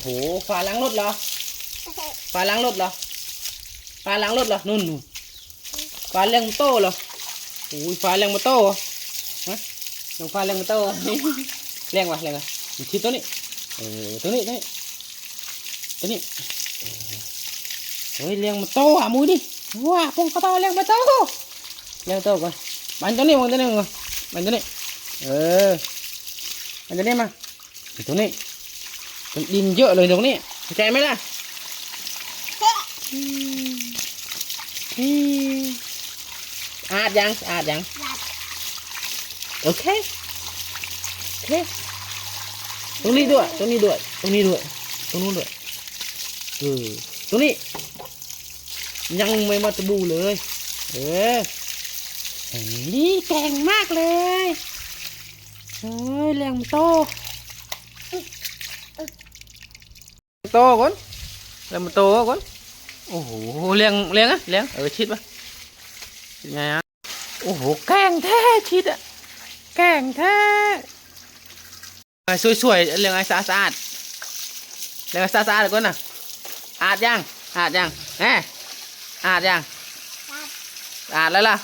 ໂອ້ ຝາຫຼັງລົດເຫຼືອ? ຝາຫຼັງລົດເຫຼືອ? ຝາຫຼັງລົດເຫຼືອ? ນູ້ນ ນູ້ນ ຝາແລ້ງໂຕເຫຼືອ? ໂອ້ຍ ຝາແລ້ງໂຕເຫຼືອ? ຮະ? ແລ້ງຝາແລ້ງໂຕ ແລ້ງວະ ແລ້ງວະ ມັນຄິດໂຕນີ້ ເອີ ໂຕນີ້ ໂຕນີ້ ໂຕນີ້ ເອີ ໂອ້ຍ ແລ້ງໂຕອະ ໝູນີ້ ວ້າ ປົງກະເປົາ ແລ້ງໂຕ ແລ້ງໂຕກ່ອນ ປັນໂຕນີ້ ປັນໂຕນີ້ກ່ອນ ປັນໂຕນີ້ ເອີ ປັນໂຕນີ້ມາ ໂຕນີ້ ມັນດິນເຍອະເລີຍໂຕນີ້ ເຂົ້າໃຈໄໝລະ? ອືມ ອືມ ສະອາດຍັງ? ສະອາດຍັງ? ໂອເຄ ໂອເຄ ຕົງນີ້ດ້ວຍ ຕົງນີ້ດ້ວຍ ຕົງນີ້ດ້ວຍ ຕົງນັ້ນດ້ວຍ ເອີ ຕົງນີ້ ຍັງໄມ່ມາຕະບູເລີຍ ເອີ ນີ້ເກັ່ງມາກເລີຍ ໂອ້ຍ ແລ້ງໂຕ ໂຕກ່ອນ ແລ້ງໂຕກ່ອນ ໂອ້ໂຫ ແລ້ງ ແລ້ງອະ ແລ້ງ ເອີ ຊິດວະ ຊິດໄງອະ ໂອ້ໂຫ ແກ້ງແທ້ ຊິດອະ ແກ້ງແທ້ ອ່າ ສວຍໆ ແລ້ງໃຫ້ສະອາດໆ ແລ້ງໃຫ້ສະອາດໆກ່ອນນະ ອາດຍັງ ອາດຍັງ ແຮ ອາດຍັງ ອາດແລ້ວລະ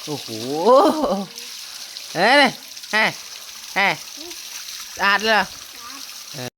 ໂອ້ໂຫ ເອີ ແຮ ແຮ ສະອາດແລ້ວລະ